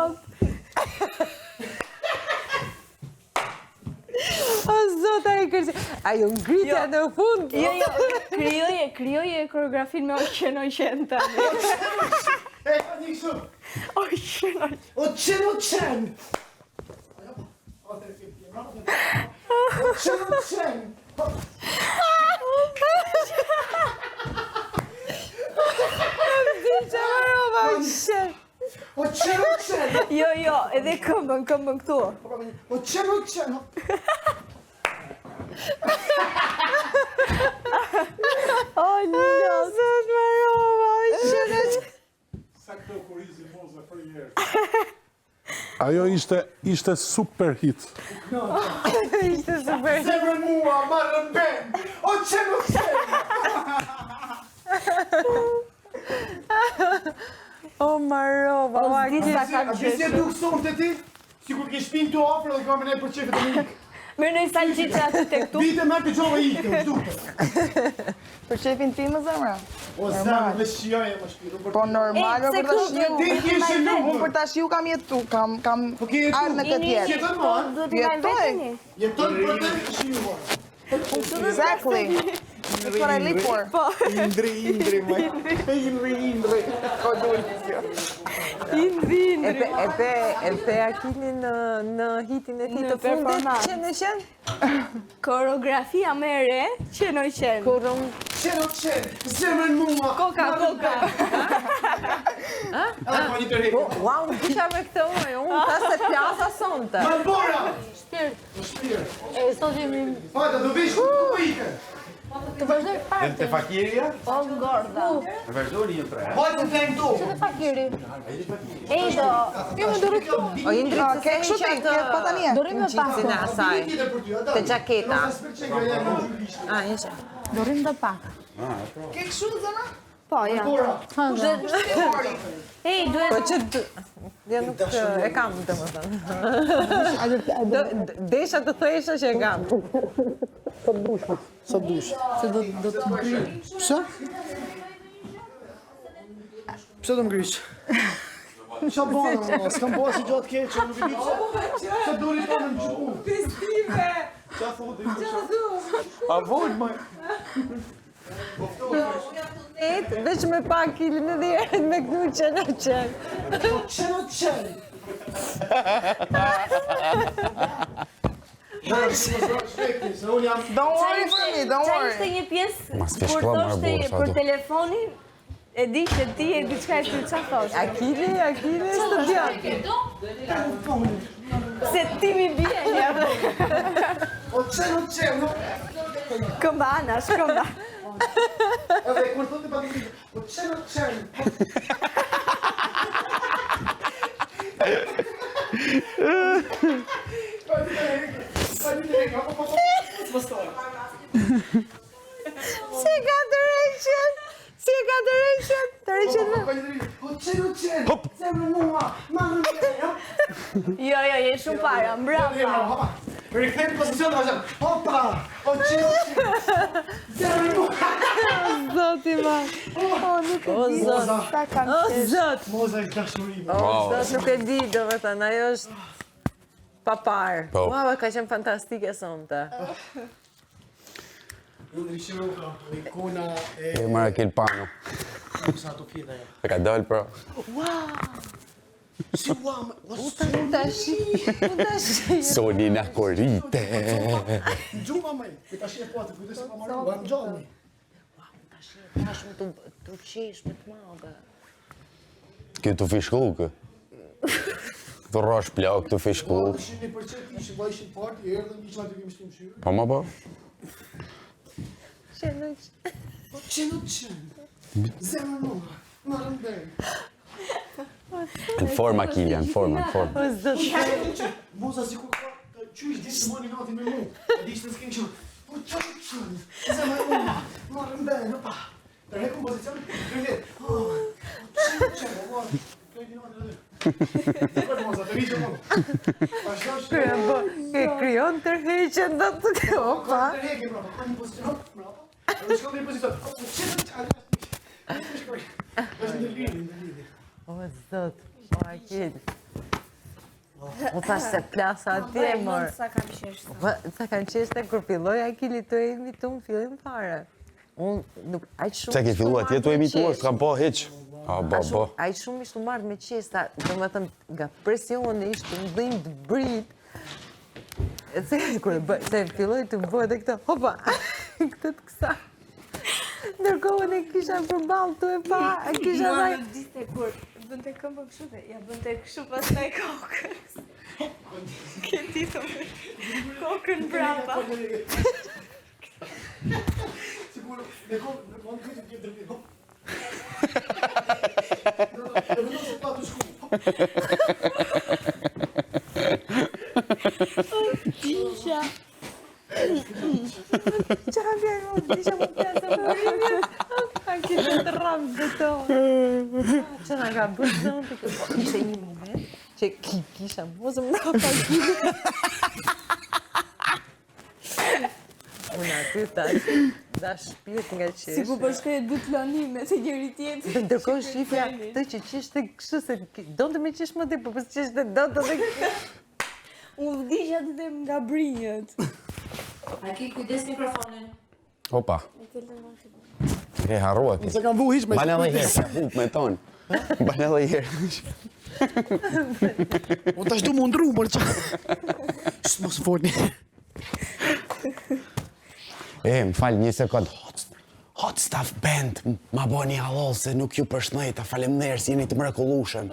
Zot. O zot, ai kërci. Ai u ngritja jo. në fund. Jo, jo, krijoje, krijoje koreografinë me o qen, o qen tani. E, ka një kështu. O qen, o qen. O qen, o qen. O qen, o qen. Di që marova, o qen. O qen, o qen. Jo, jo, edhe këmbën, këmbën këtu. O qen, o qen. O, lot. Zot, marova, o qen, o qen. Sa këto kurizi moza për njerë. Ajo ishte, ishte super hit. Ishte super hit. Zemrën mua, ma rrëmben. O qen, o qen. O marova, o S'di Akil. sa kam A di si e qeshur. duk sonte ti? Sikur ke shpinë tu afër dhe kam ne për qefet e Dominik. Merë në salçiçe aty tek tu. Vite merr të gjova ikë, zhdukë. Për qefin tim më zemra. O zemër, dhe shijoje më shpirt. unë për Po normal, E, për pse ta këtu shiju. Ti ke shënu. Unë për ta shiju kam jetu, kam kam Po ke jetu. ardhë në këtë Ini, jetë. Jeton më, a? Duhet t'i mbajmë Jetoj. vetën një. Jeton për të shijuar. Exactly. That's what I live for. Po. Indri, indri, më. Indri, indri. Ko duhet kjo. Indri, E indri. pe, e pe, e pe Akilin në, në hitin e tij Në të fundit, performancë. qen e qen? Koreografia më e re, qen o qen. Kurrëm. Qen o qen, zemrën mua. Koka, koka. Edhe po një tërheqje. Po, ua, unë kisha me këtë ujë, unë tha se plasa sonte. Malbora! Shpirt. Shpirt. E, sot jemi... Hajde, do vish, ku po ike? Të vazhdoj Del parti. te fakiria? Po ngordha. Vazhdoni një tre. Hajde të flejmë tu. Te fakiri. Ej, do. Jo, më dori këtu. O Indrit, Ah, se Ke se kështu heq ti, ke atë patanie. Do rrim me pak. ngjitësin e asaj. Tjetër për ty, ata. Te xhaketa. Mos e s'pëlqen, ja, ja, gjylisht. A, ishe. Do rrim dhe pak. Ke kështu zemra? Po, ja. Bora. Ej, duhet Po që të... Ja nuk e kam, domethënë. Do- Desha të thesha që e kam. Sa dush. Se do do të ngri. Pse? Pse do më grish? Qa bënë, më, s'kam bërë si gjatë keqe, nuk e di pse. Pse dori pa në gjyku? Festive! Qa thotë? A vonë, më. Et, veç me pa Akilin edhe herët me kënu qen o qen. O qen, o qen! Se unë jam... Don't worry for me, don't Qa worry. ishte një pjesë Mas kur fishklla marrë thoshte borë, për sa do. telefonin, e di që ti e diçka e ty qa thoshte? Akili, Akili është djatë. Se ti mi bie një. O qen, o qen! o- Këmba anash, këmba. Edhe kur thotë pa të o qen, o qen! Si e ka të rejqen? Si e ka të rejqen? Të rejqen me... O qen, o qen! Zemrën mua, ma rrëmben, Jo, jo, je shumë para, mbrapa. Hopa. Rikthej në pozicion dhe vazhdon. Hopa! O qen, o qen! Zemrën mua! Zoti ma. O, nuk e O, di Zot. sa kam O, qesh. Zot. Moza është dashuri. O, Zot, nuk e di, do me thënë, ajo është pa parë. Po. Ua, ka qenë fantastike sonte. Indri Shiruka, ikona e E marrë Akil Pano. sa ato fjetë ajo. E ka dalë pra. Si ua, më- o Unë tash, unë tash. Soni na korite. gjuma më. E tash e po atë kujdes se pa marrë, u jam gjallë. Tash e tash më të të qesh me të madhe. Kjo të fishku, kë. Të rrosh plak, të fishku. Ishin një përqet, ishin valla ishin party, erdhën, ishin aty kemi shtu mshyrë. Po ma po? Qenë O qen, o qen. Zemrën mua, ma rrëmben. Në formë Akilja, në formë, në formë. O Zot. Moza sikur ka të qysh ditë të marrin natin me mua. E di ishte s'ken kështu. O qen, o qen. Zemrën mua, ma rrëmben, opa. Të rrekum pozicion, rrilet. O qen, o qen, o Krejt natin aty. Kërë Moza, të rriqë më. Vazhdosh. Po, e krijon tërheqjen do të opa. Të rrekim prapa, ka një pozicion, hop, mbrapa. Edhe shkon në një pozicion. Hop, o qen, o qen. Është në lidhje, në lidhje. O Zot, o Akil. Unë thash se plasa atje, mor. Sa kam qesh. Po, sa kam qesh të kur filloi Akili të imitu në fillim fare. Unë nuk, aq shumë... Pse ke fillu atje të imituar, s'kam pa hiç. A, bo, bo. Aq shumë ishte marrë me qesh, sa, domethënë, nga presioni ishte në dhimbë të brit. E se, kur e bë, se filloi të bëhet e këtë, hopa, këtë të kësa. Ndërkohë unë e kisha përballë të e pa, e kisha Mua dhaj. më vdiste kur bënte këmbën kështu dhe ja bënte kështu pastaj kokës. Ke ditë më kokën brapa. Sigur, me kokë, me kokë këtë të drejtë. Hop. E vendos se pa të shku. Hop. Isha. Qa vjen, unë disha më pjesë më rrimë. A kisha të ramë dhe to. Që na ka bërë zonë të Po, ishte një moment që ki, kisha mozë mbrapa Akili. Unë aty tash, dha shpirt nga qesh. Si ku po shkoje dy klonime të njëri tjetrit. Dhe ndërkohë shifja këtë që qeshte kështu se donte me qesh më tepër, po s'qeshte dot edhe Unë vdiqja të them nga brinjët. A ki kujdes mikrofonin? Opa. E harrua ti. Se kam vu hiç me. Bana edhe herë, se hup me tonë. Bana edhe herë. Unë tash du më ndru, por qa. Sht mos folni. E, më fal një sekond. Hot, hot Stuff Band, ma boni halal se nuk ju përshneta, faleminderit, jeni të mrekullueshëm.